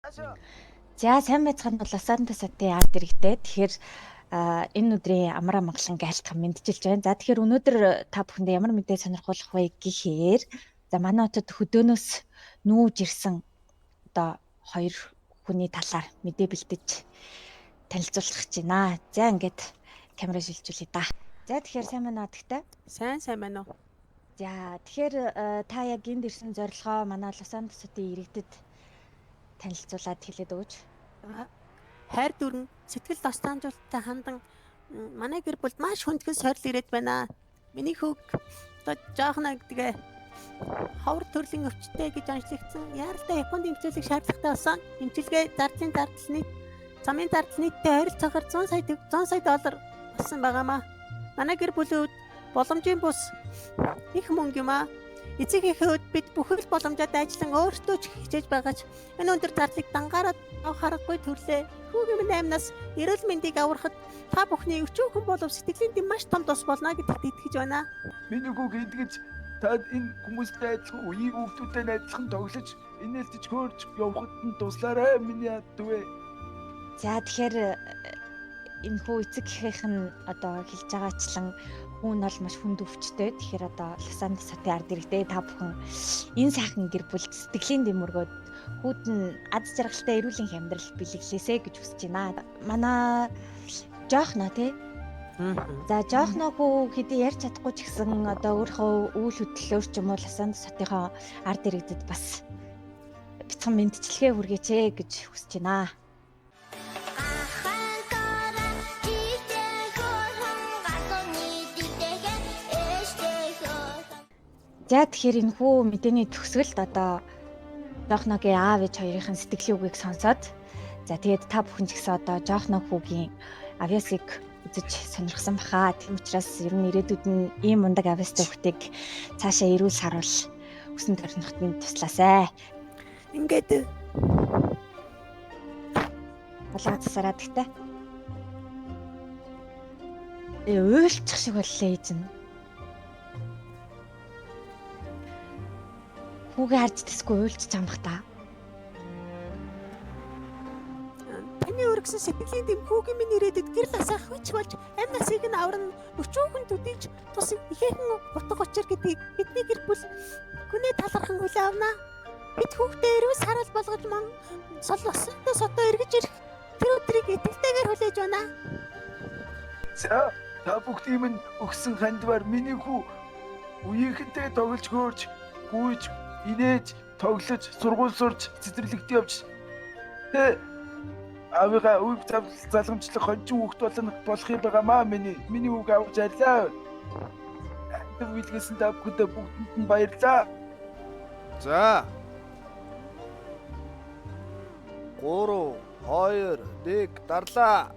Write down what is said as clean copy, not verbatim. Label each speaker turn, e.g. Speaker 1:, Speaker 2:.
Speaker 1: За сайн байцгаана уу Лос Анджелес хотын ард иргэдээ. Тэгэхээр энэ өдрийн амар амгалан айлтган мэндчилж байна. За тэгэхээр өнөөдөр та бүхэндээ ямар мэдээ сонирхуулах вэ гэхээр за манай хотод хөдөөнөөс нүүж ирсэн одоо хоёр хүний талаар мэдээ бэлдэж танилцуулах гэж байна. За ингээд камера шилжүүлье да. За тэгэхээр сайн байна уу адагтай?
Speaker 2: Сайн сайн байна уу?
Speaker 1: За тэгэхээр та яг энд ирсэн зорилгоо манай Лос Анджелес хотын иргэдэд танилцуулаад хэлээд өгөөч.
Speaker 2: Хайр дүрэн сэтгэл тостанжуулттай хандан манай гэр бүлд маш хүндхэн сорил ирээд байна. Миний хүүг одоо жоохон гэдгээ ховор төрлийн өвчтэй гэж онцлогдсон. Яаралтай Японд эмчилгээг шаардлагатай болсон. Эмчилгээ зардлын зардал нийт замын зардал нийтдээ ойролцоогоор 100 сая 100 сая доллар болсон байгаамаа. Манай гэр бүлийн хувьд боломжийн бус их мөнгө юм аа. Эцэг эхийн хувьд бид бүхэл боломжоо дайчлан өөртөө ч хичээж байгаа ч энэ өндөр зардлыг дангаараа авах аргагүй төрлөө. Хүүгийн минь амнаас эрүүл мэндийг аврахад та бүхний өчүүхэн болов сэтгэлийн дэм маш том тус болно гэдэгт итгэж байна.
Speaker 3: Миний хүүг эдгэж та энэ хүмүүстэй адилхан үеийн хүүхдүүдтэй адилхан тоглож инээлтэж хөөрч явахад нь туслаарай миний дүү.
Speaker 1: За тэгэхээр энэ хүү эцэг эхийнх нь одоо хэлж байгаачлан хүн бол маш хүнд өвчтэй. Тэгэхээр одоо Лос Анджелес хотын ард иргэдээ та бүхэн энэ сайхан гэр бүлд сэтгэлийн дэм өргөөд хүүд нь аз жаргалтай эрүүл амьдрал бэлэглээсэй гэж хүсэж байна. Манай жоохноо тий. За жоохноо хүү хэдий ярьж чадахгүй ч гэсэн одоо өөрийнхөө үйл хөдлөлөөр ч юм уу Лос Анджелес хотынхоо ард иргэдэд бас бяцхан мэндчилгээ хүргээч ээ гэж хүсэж байна. За тэгэхээр энэ хүү мэдээний төгсгөлд одоо Жоохногийн аав ээж хоёрын сэтгэлийн үгийг сонсоод за тэгээд та бүхэн ч гэсэн одоо Жоохно хүүгийн авьяасыг үзэж сонирхсан баха. Тийм учраас ер нь ирээдүйд нь ийм мундаг авьяастай хүүхдийг цаашаа эрүүл саруул өсөн торноход нь туслаасай.
Speaker 2: Ингээд
Speaker 1: Улаан засараа тэгтэй. Уйлчих шиг боллоо ээж нь. Хүүгээ харж тэсгүй уйлчих юм бах та.
Speaker 2: Таны өргөсөн сэтгэлийн дэм хүүгийн минь ирээдүйд гэрэл асаах хүч болж амь насыг нь аварна өчүүхэн төдийч тус ихээхэн утга учир гэдгийг бидний гэр бүл гүнээ талархан хүлээн авна. Бид хүүхдээ эрүүл саруул болгож мөн сол осонтой сотоо эргэж ирэх тэр өдрийг итгэлтэйгээр хүлээж байна.
Speaker 3: За та бүхний минь өгсөн хандвар миний хүү үеийнхэнтэй тоглож хөөрч гүйж инээж тоглож сургууль сурч цэцэрлэгт явж тэ аавыгаа үе залгамжлах хончин хүүхд болно болох юм байгаамаа миний хүүг авч арилаа. Хандив билгээсэн та бүхэндээ бүгдэнд нь баярлалаа.
Speaker 4: За 3 2 1 дарлаа.